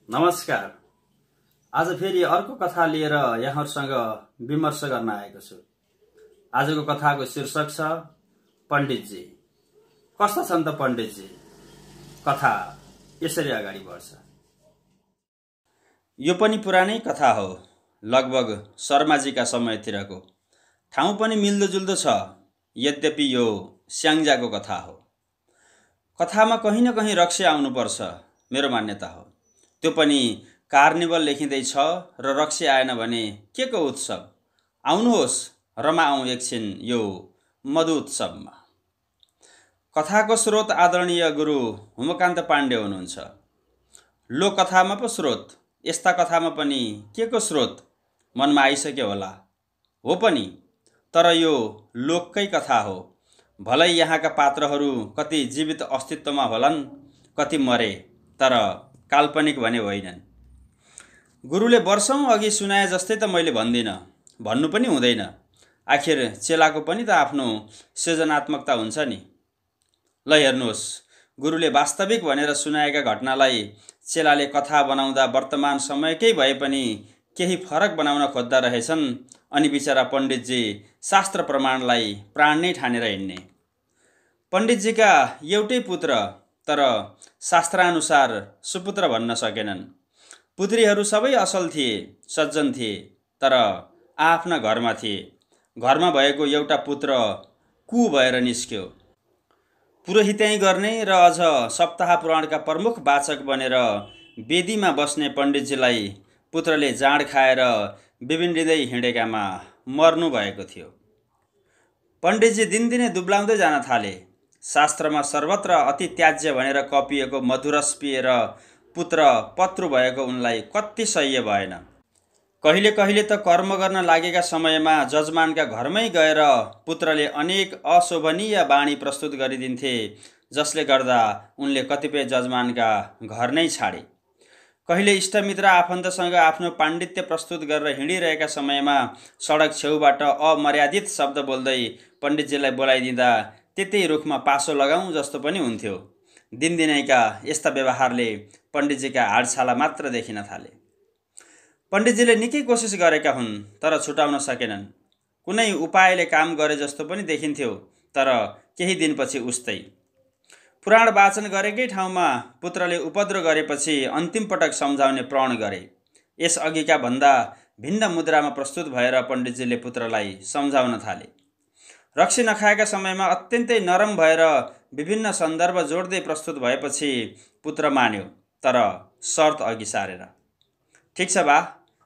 नमस्कार। आज फेरि अर्को कथा लिएर यहाँहरुसँग विमर्श गर्न आएको छु। आजको कथाको शीर्षक छ पण्डितजी। कस्ता छन् त पण्डितजी? कथा यसरी अगाडि बढ्छ। यो पनि पुरानै कथा हो, लगभग शर्माजीका समयतिरको। ठाउँ पनि मिल्दोजुल्दो छ, यद्यपि यो स्याङ्जाको कथा हो। कथामा कहीँ न कहीँ रक्सी आउनुपर्छ, मेरो मान्यता हो। त्यो पनि कार्निभल लेखिँदै छ र रक्सी आएन भने के को उत्सव? आउनुहोस् रमाऔं एकछिन यो मधु उत्सवमा। कथाको स्रोत आदरणीय गुरु हुमकान्त पाण्डे हुनुहुन्छ। लोककथामा पो स्रोत, यस्ता कथामा पनि के को स्रोत मनमा आइसक्यो होला। हो पनि, तर यो लोककै कथा हो। भलै यहाँका पात्रहरू कति जीवित अस्तित्वमा होलान्, कति मरे, तर काल्पनिक भने होइनन्। गुरुले वर्षौं अघि सुनाए जस्तै त मैले भन्दिन, भन्नु पनि हुँदैन। आखिर चेलाको पनि त आफ्नो सृजनात्मकता हुन्छ नि। ल हेर्नुहोस्, गुरुले वास्तविक भनेर सुनाएका घटनालाई चेलाले कथा बनाउँदा वर्तमान समयकै भए पनि केही फरक बनाउन खोज्दा रहेछन्। अनि बिचरा पण्डितजी शास्त्र प्रमाणलाई प्राण नै ठानेर हिँड्ने। पण्डितजीका एउटै पुत्र, तर शास्त्रानुसार सुपुत्र भन्न सकेनन्। पुत्रीहरू सबै असल थिए, सज्जन थिए, तर आफ्ना घरमा थिए। घरमा भएको एउटा पुत्र कु भएर निस्क्यो। पुरोहित्याइ गर्ने र अझ सप्ताह पुराणका प्रमुख वाचक बनेर वेदीमा बस्ने पण्डितजीलाई पुत्रले जाँड खाएर बिबिन्डिँदै हिँडेकामा मर्नु भएको थियो। पण्डितजी दिनदिनै दुब्लाउँदै जान थाले। शास्त्रमा सर्वत्र अति त्याज्य भनेर कपिएको मधुरस पिएर पुत्र पत्रु भएको उनलाई कति सह्य भएन। कहिले कहिले त कर्म गर्न लागेका समयमा जजमानका घरमै गएर पुत्रले अनेक अशोभनीय बाणी प्रस्तुत गरिदिन्थे, जसले गर्दा उनले कतिपय जजमानका घर नै छाडे। कहिले इष्टमित्र आफन्तसँग आफ्नो पाण्डित्य प्रस्तुत गरेर हिँडिरहेका समयमा सडक छेउबाट अमर्यादित शब्द बोल्दै पण्डितजीलाई बोलाइदिँदा त्यतै रुखमा पासो लगाउँ जस्तो पनि हुन्थ्यो। दिनदिनैका यस्ता व्यवहारले पण्डितजीका हाडछाला मात्र देखिन थाले। पण्डितजीले निकै कोसिस गरेका हुन्, तर छुटाउन सकेनन्। कुनै उपायले काम गरे जस्तो पनि देखिन्थ्यो, तर केही दिनपछि उस्तै। पुराण वाचन गरेकै ठाउँमा पुत्रले उपद्रो गरेपछि अन्तिम पटक सम्झाउने प्रण गरे। यस अघिका भन्दा भिन्न मुद्रामा प्रस्तुत भएर पण्डितजीले पुत्रलाई सम्झाउन थाले। रक्सी नखाएका समयमा अत्यन्तै नरम भएर विभिन्न सन्दर्भ जोड्दै प्रस्तुत भएपछि पुत्र मान्यो, तर शर्त अघि सारेर। ठिक छ बा,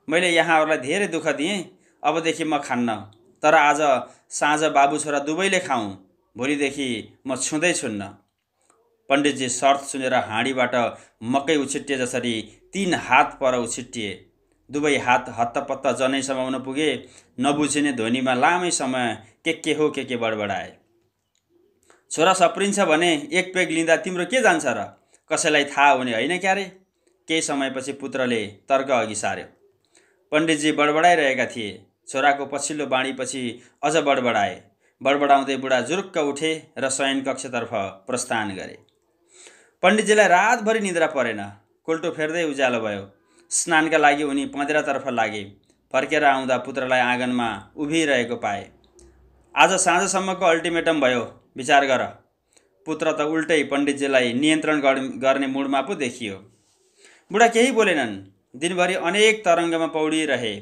मैले यहाँहरूलाई धेरै दुःख दिएँ, अबदेखि म खान्न, तर आज साँझ बाबु छोरा दुवैले खाउँ, भोलिदेखि म छुँदै छुन्न। पण्डितजी शर्त सुनेर हाँडीबाट मकै उछिट्टिए जसरी 3 हात पर उछिट्टिए। दुवै हात हत्तपत्त जनै समाउन पुगे। नबुझिने ध्वनिमा लामै समय के हो के बडबडाए। छोरा सप्रिन्छ भने एक पेग लिँदा तिम्रो के जान्छ र? कसैलाई थाहा हुने होइन क्यारे? केही समयपछि पुत्रले तर्क अघि सार्यो। पण्डितजी बडबडाइरहेका थिए। छोराको पछिल्लो बाणीपछि अझ बडबडाए। बडबडाउँदै बुढा जुरुक्क उठे र शयन कक्षतर्फ प्रस्थान गरे। पण्डितजीलाई रातभरि निद्रा परेन। कोल्टो फेर्दै उज्यालो भयो। स्नानका लागि उनी पँधेरातर्फ लागे। फर्केर आउँदा पुत्रलाई आँगनमा उभिरहेको पाए। आज साँझसम्मको अल्टिमेटम भयो, विचार गर। पुत्र त उल्टै पण्डितजीलाई नियन्त्रण गर्ने मुडमा पो देखियो। बुढा केही बोलेनन्। दिनभरि अनेक तरङ्गमा पौडिरहे।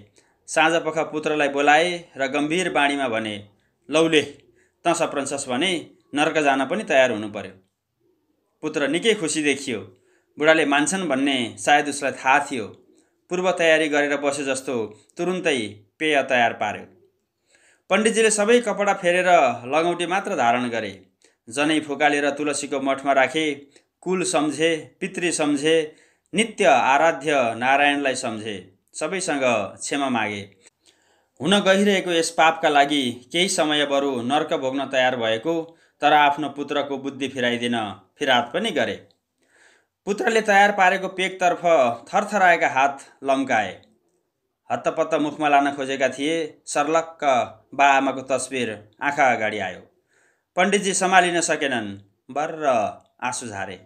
साँझपख पुत्रलाई बोलाए र गम्भीर बाणीमा भने, लौले त सप्रन्छस् भने नर्क जान पनि तयार हुनु पर्यो। पुत्र निकै खुसी देखियो। बुढाले मान्छन् भन्ने सायद उसलाई थाहा थियो। पूर्व तयारी गरेर बसे जस्तो तुरुन्तै पेय तयार पार्यो। पण्डितजीले सबै कपडा फेरेर लगौटी मात्र धारण गरे। जनै फुकालेर तुलसीको मठमा राखे। कुल सम्झे, पितृ सम्झे, नित्य आराध्य नारायणलाई सम्झे। सबैसँग क्षमा मागे। हुन गइरहेको यस पापका लागि केही समय बरु नर्क भोग्न तयार भएको, तर आफ्नो पुत्रको बुद्धि फिराइदिन फिरात पनि गरे। पुत्रले तयार पारेको पेगतर्फ थरथराएका हात लम्काए। हत्तपत्त मुखमा लान खोजेका थिए। सर्लक्क बाआमाको तस्बिर आँखा अगाडि आयो। पण्डितजी सम्हालिन सकेनन्। बर्र आँसु झारे।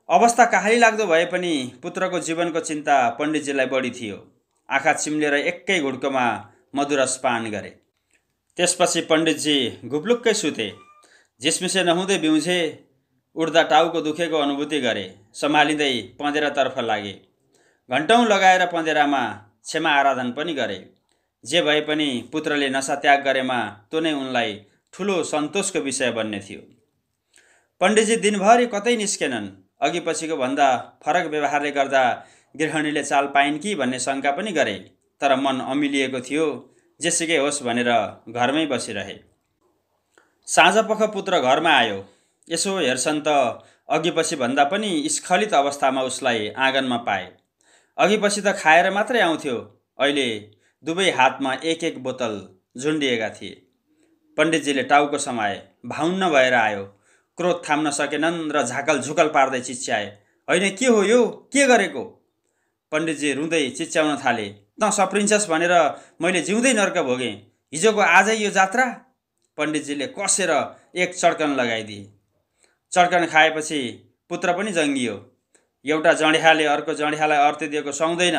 अवस्था कहाली लाग्दो भए पनि पुत्रको जीवनको चिन्ता पण्डितजीलाई बढी थियो। आँखा चिम्लेर एकै घुड्कोमा मधुरस पान गरे। त्यसपछि पण्डितजी घुप्लुक्कै सुते। झिसमिसे नहुँदै बिउझे। उड्दा टाउको दुखेको अनुभूति गरे। सम्हालिँदै पँधेरातर्फ लागे। घन्टौँ लगाएर पँधेरामा क्षमा आराधन पनि गरे। जे भए पनि पुत्रले नशा त्याग गरेमा त्यो नै उनलाई ठुलो सन्तोषको विषय बन्ने थियो। पण्डितजी दिनभरि कतै निस्केनन्। अघि पछिको भन्दा फरक व्यवहारले गर्दा गृहिणीले चाल पाइन् कि भन्ने शङ्का पनि गरे। तर मन अमिलिएको थियो। जेसुकै होस् भनेर घरमै बसिरहे। साँझपख पुत्र घरमा आयो। यसो हेर्छन् त अघि पछि भन्दा पनि स्खलित अवस्थामा उसलाई आँगनमा पाए। अघि पछि त खाएर मात्रै आउँथ्यो। अहिले दुवै हातमा एक एक बोतल झुन्डिएका थिए। पण्डितजीले टाउको समाए। भाउन्न भएर आयो। क्रोध थाम्न सकेनन् र झाकल झुकल पार्दै चिच्याए, होइन के हो यो, के गरेको? पण्डितजी रुँदै चिच्याउन थाले, त सप्रिन्छस् भनेर मैले जिउँदै नर्क भोगेँ। हिजोको आजै यो जात्रा? पण्डितजीले कसेर एक चड्कन लगाइदिए। चड्कन खाएपछि पुत्र पनि जङ्गियो। एउटा जँड्याहाले अर्को जँड्याहालाई अर्थ दिएको सुहाउँदैन।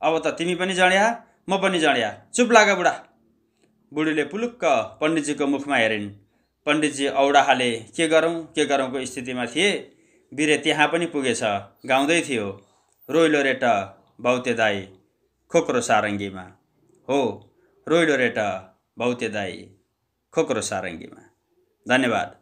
अब त तिमी पनि जँड्या, म पनि जँड्या, चुप लाग बुढा। बुढीले पुलुक्क पण्डितजीको मुखमा हेरिन्। पण्डितजी औडाहाले के गरौँको स्थितिमा थिए। बिरे त्यहाँ पनि पुगेछ। गाउँदै थियो, रोइलो रेट भौते दाई खोक्रो सारङ्गीमा। हो, रोइलो रेट भौते दाई खोक्रो सारङ्गीमा। धन्यवाद।